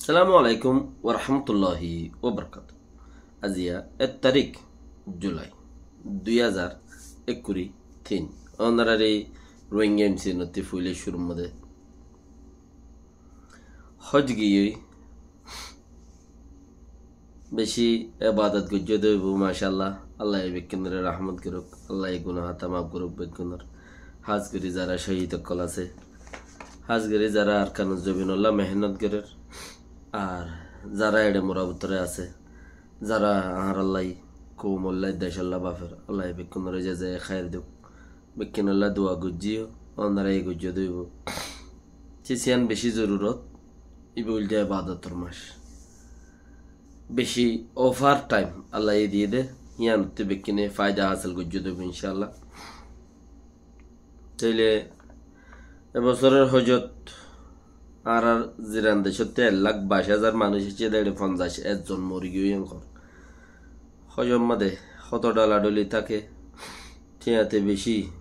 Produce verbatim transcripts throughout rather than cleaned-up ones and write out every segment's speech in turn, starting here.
Assalamu alaikum warahmatulláhi wabarakátuhu. Aziya ek tarík Julai dui házar ekkuri tin. Ónorar Rohingya M C N ottú foila cúrur modé hój giyói beci ebadot goijjó de óibo, macállah. Allaye bekkúnore rahmot gorouk, Allaye guná hata maf gorouk bekkúnor. Hás gorí zara cóhid ókkol asé, hás gorí zara Arkanor zobinolla mehénnot gorér, ar zara eçe mura bútore asé, zara añárallá, koumollá, decollá bafer, Allaye bekkúnore jezaye khair douk. Bekkúnolla dua goijjó, ónora yó goijjó de óibo. Te yián beci zorurot, ibá óilde ebadotor mac. Beci overtime Allaye diyé de, yián ottú bekkúne faida hásil goijjó de óibo, incállah. Tóile e bosóror hójot añárar Ziran decóttu ek lak baic házar manúic aiccé de, eçe fonzaic ek zon mori giyói enkor. Hójor modé hoto dholadholi táke, tiyate beci.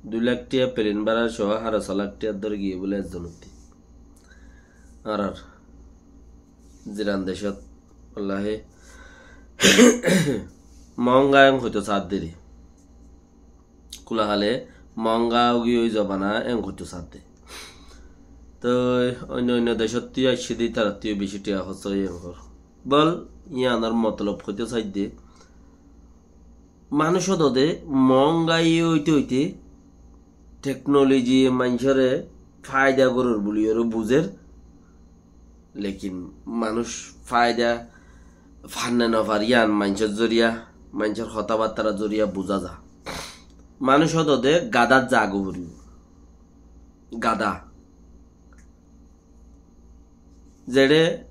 Dui lak tiya pelin bára só háro só lak tiya dóri giyé bóle ek zon ottú. Añárar Ziran decót, wallahi, monga en hoito sádde de. Kula hale monga ói giyói zobana en hoito sádde. Toi oinno oinno decóttu aiccí de, ítarattú beci tiya hóros óiye enkor. Bol, yiánor motolob hoito saidde, manúic hódode monga óite óite teknolojiye maincóre faida gorér buli yóre buzér. Lekin manúic faida far né no far, yián maincór zoriya, maincór hotábattar zoriya buzá za. Manúic hódode gadát zagói foribó. Gada. Zeçé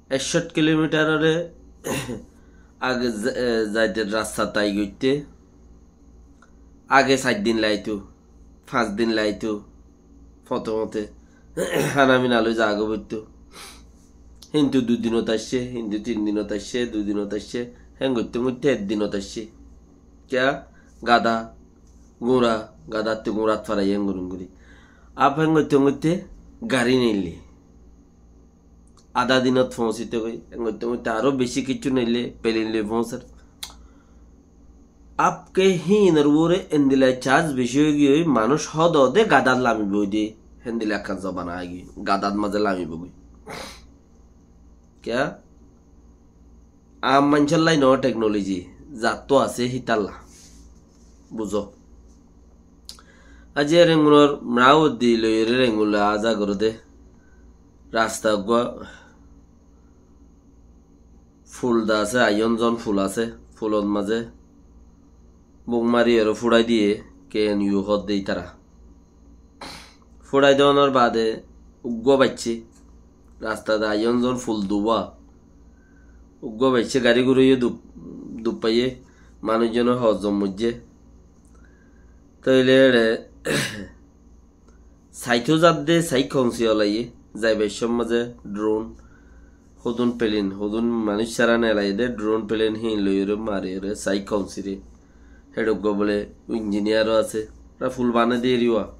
ek cót kilomitarore age za-, e, zaite rasta tai goitté, age sair din laitó, fañs din laitó, fote fote hána fina loi zagói foittó. Kintu dui dinot aiccé, kintu tin dinot aiccé, dui dinot aiccé, hén goitté goitté ek dinot aiccé. Kiyá? Gada, gura, gadattú gurat farai hén gorí gorí. Ab hén goitté goitté gari neillé. Adá dinot foóñsito goi, engoitté engoitté aró beci kessú neille, pelin loi foóñser. Abke híinor uore endilla cas beci ói giyói, manúic hódode gadát lamibói de, héndilla ekkán zobana aigiyói, gadát mazé lamibói. Kiyá? Aam maincólla noó teknoloji, zattú asé hítolla. Buzó. Aijja Rengunor mrauddi loiyóre Rengun loi aza goré de. Rasta uggúa ful de asé, aiyón zon ful asé, fulor mazé buk mariyóre fúrai diyé, K N U hoódde ítara. Fúrai donor baade uggúa baiccé, rasta de aiyón zon ful duwá. Uggúa baiccé, gari gurá yó dub, dub faiyé, manúic zonor hozzon moijjé. Tóile eçe saitó zadde, sai kounsí olaiyé, zaibar cómot mazé drone, hodún pelin, hodún manúic sára nelaiyé de, drone pelin híin loiyóre mariyóre, sai kounsíre. Héçe uggúa bóle injiniyaró asé, ra ful bané de eriwa,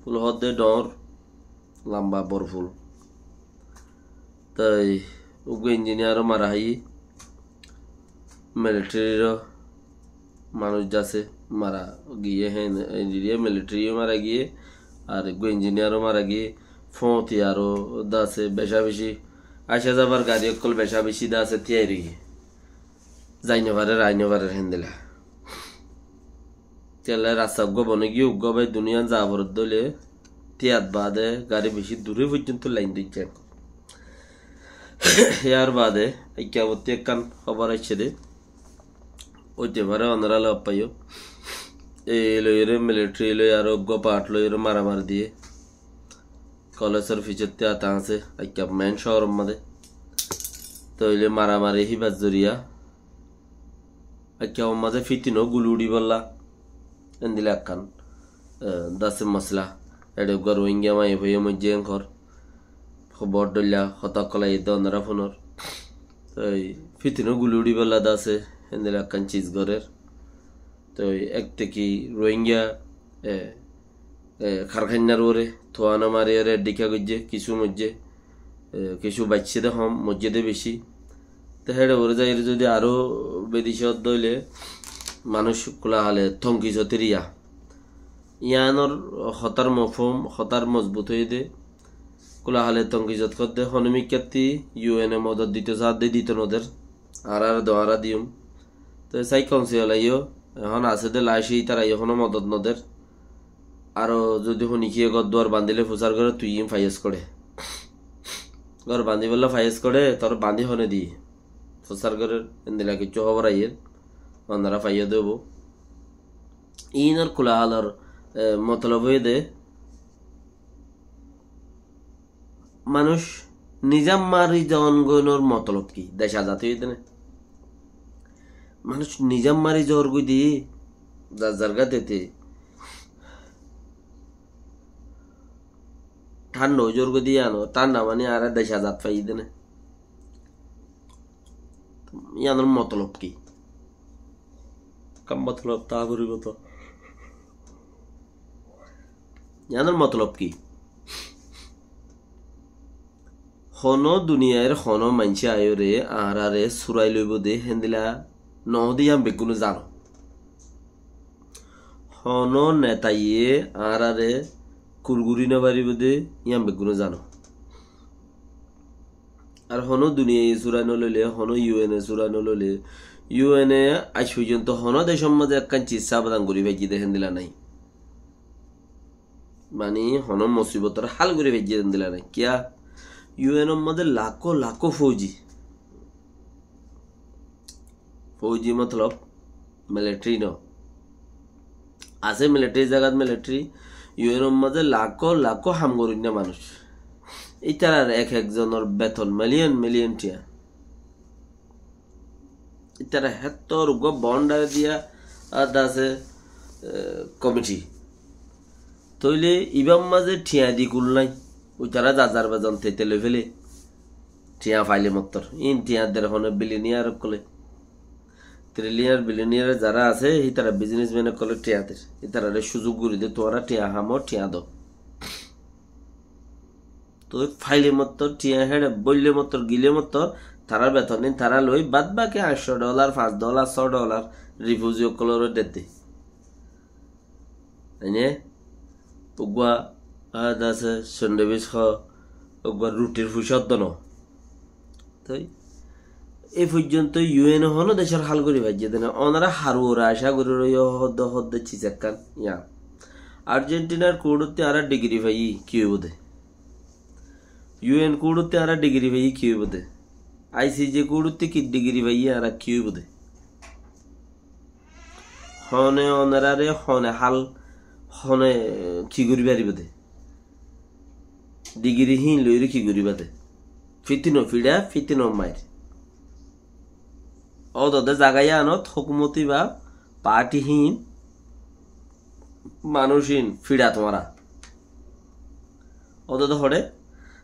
ful hoódde dhoóñr, lamba bor ful. Toi uggúa injiniyaró mara háiye, militariró manúic de asé mara giyé, hé, injiniyar militariró mara giyé, ar uggúa injiniyaró mara giyé, fóñti aró de asé, becá becí, aiccá zabar gari ókkol becá becí de asé, tíyai roigiyé. Zai no farer, ai no farer héndilla. Tiyólla rasta uggúa boni giyé, uggúa bái duniyan za foredde óile, tiyat baade gari beci dure foijjonto lain dóijje. Yar baade ekka botti ekkán hóbor aiccé de, óite fare onorá loi faiyó. Ei loiyóre militari loi aró uggúa part loiyóre maramari diyé. Kolesor fisottí ata asé, ekka mein cóoror mazé. Tóile maramari híbar zoriya. Ekka or mazé fitinó guli uçíbolla. Endilla ekkán, e, de asé mosala. Eçe uggúa Rohingya maiyafuwa moijjé enkor. Hóbor dhoilla, hotá ókkol aiyé de onorá funor. Toi fitinó guli uçíbolla de asé, endilla ekkán ciz gorér. Toi ek teki Rohingya, e, e, karkainar uore tuana mariyóre dhíka goijjé, kissú moijjé. E, kissú baiccé dé hom, moijjé dé beci. Te héçe uore zaiyóre zodi aró bidecót dóile manúic kúlahale tonki zote riya. Yíanor hotár mofhum, hotár mozbut óiye dé. Kúlahale tonki zot hoódde, honó mikkátti U N e modot dito saádde dito noder. Añára do añára diyum. Te sai konsiyalaiyó, ehón asé dé laic, ítaraiyó honó modot noder. Aró zodi honikiyé gór duar bandíle fusár goré, tui iín faiyós goré. Gór bandíbolla faiyós goré, tor bandí hone di. Fusár gorér, endilla kiccú hóbor aiyér. Onorá faiyó dé óibo. Iínor kúlahalor, e, motolob óiye dé, manúic nizam mari zoon goinor motolob ki? Dec azad óiye dé né? Manúic nizam mari zoor goi dé, zar zargá tete. Thánda ói zoor goi dé yíano, thánda mani añára dec azad faiyí dé né? Yíanor motolob ki? Kam motolob taa foribo to. Yíanor motolob ki? Honó duniyair honó maincé aiyóre añáráre surai loibo dé héndilla noó dé yían beggúne zano. Honó netaye añáráre kurguri no faribo dé yían beggúne zano. Ar honó duniyaiye surai no loile, honó U N e surai no loile, U N e aij foijjonto honó decór mazé ekkán ciz sábadan gori faijjé dé héndilla nai. Mani honó musibotor hál gori faijjé dé héndilla nai. Kiyá? U N or mazé lakó lakó fouji. Fouji motolob militari no. Asé militari zagat militari, U N or mazé lakó lakó ham gorinna manúic. Ítarar ek ek zonor beton miliyon miliyon thiañ. Ítara héttor uggúa bondare diya, ar dase, e, komiti. Tóile ibár mazé thiañ di kul nai. Uitara zar zar bezon tete loi fele. Thiañ faile mottor. Iín thiañ der hone bilioniyar ókkole. Triliyoniyar, bilioniyar zara asé, ítara biznesmen ókkole thiañ der. Ítarare suzuk gori de, tuáñra thiañ hamo, thiañ do. Toi faile mottor, thiañ héçe boille mottor, gile mottor, tarar beton din tara loi, bad baki añcco dolar, fañs dolar, só dolar, rifuzi ókkolore dedde. Ene, uggúa, a, dase, sendebis ho, uggúa rutir fuisá oddo no. Toi, e foijjonto U N e hono decor hal gori faijje de no. Onora har uore aca gori roiyo hodde hodde cis ekkan, ya. Argentinar kurutte añára digiri faiyi, ki óibo de? U N kurutte añára digiri faiyi ki óibo de? I C J kurutte ki digiri faiyi añára ki óibo de? Hone onorare hone hal, hone ki gori faribo de? Digiri hín loire ki goriba de? Fitino fiça, fitino mair. Ódode zaga iyanot hókumoti ba parti hín, manúic hín fiça tuáñra. Ódode hoçé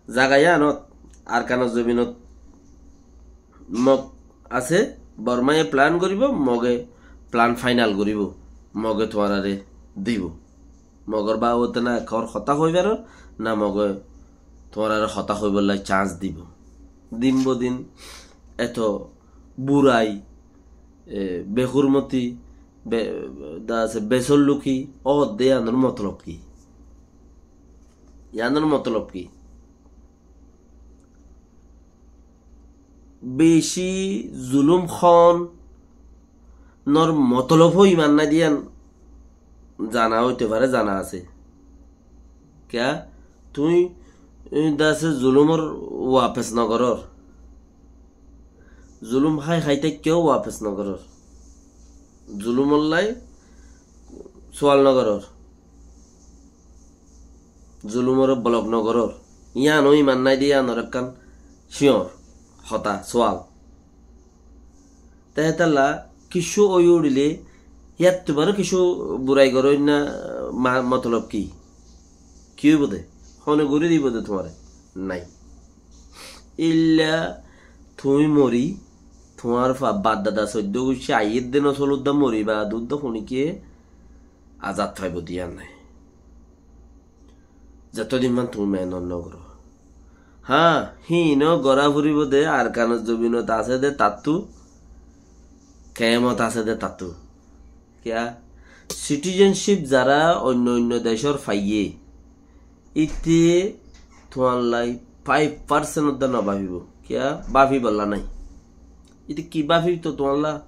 zaga iyanot Arkanor zobinot Mog asé, Bormaye plan goribo, Moge plan fainal goribo, Moge tuáñrare dibo. Mogor babote na ekor hotá hoi faror, na Moge tuáñrare hotá hoibolla cans dibo. Din bo din eto burai, e, behurmoti, be-, da asé besolluki, ódde iyanor motolob ki? Iyanor motolob ki? Beci zulum hon nor motolob hoi iman nai diyan zana óite fare, zana asé. Kiyá? Tuñí, e, dase zulumor wapes no goror. Zulum hái hái táikkeó wapes no goror. Zulumollai sual no goror. Zulumore bolok no goror. Iyanó iman nai de iyanor ekkán cíor hotá, sual. Te hétalla kissú ói uçile, yáttu baró kissú burai goró inna ma-, motolob ki? Ki óibo de? Hone gorí dibo de tuáñre? Nai. Illa tuñí mori, tuáñr fa-, baddada soiddó guccí aiyér de no solódda mori baade udda hunikiye azad faibo de yián nai. Zetodin man tuñí meénot no goró. Há, híin ó gorá foribó de, Arkanor zobinot asé de tattú, kemot asé de tattú. Kiyá? Citizenship zará oinno oinno decór faiyé, íte tuáñlla five percent odde no báfibo. Kiyá? Báfibolla nái. Íte ki báfito tuáñlla?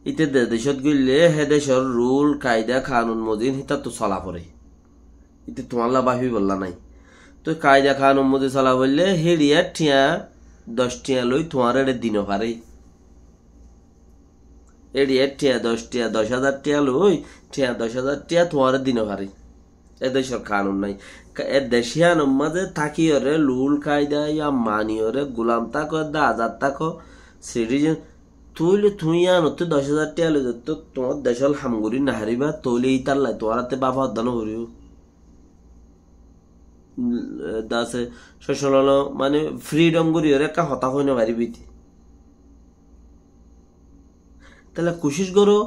Íte de decót goille hé decór rul, kaida, kanun mozin hítattu sola foré. Íte tuáñlla báfibolla nái. Toi kaida kanun mozin sola foille héçiya thiañ doc thiañ loi tuáñre eçe di no fare. Héçiya thiañ doc thiañ, doc házar thiañ loi, thiañ doc házar thiañ tuáñre di no fare. E decór kanun nái. Ka-, e dec híyanor mazé tákiyoré lul kaida ya maniyoré gulam táko, edde azad táko, citizen, tóile tuñí yíanottú doc házar thiañ loi zottó tuáñr decót ham gorí no faribá, tóile ítalla tuáñrattú báfa odda no foribó. Dase, sósololo, mane, freedom goríyoré ekká hotá hoi no faribá íte. Tóile kucíc goró,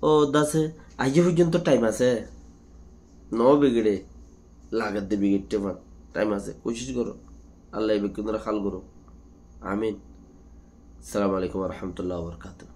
ó dase, aijjó foijjonto thaim asé. No bigire, lagedde bigirte fan. Thaim asé, kucíc goró. Allaye bekkúnore hál gorouk. Amin. Assalamu alaikum wa rahmatullahi wa barakatuhu.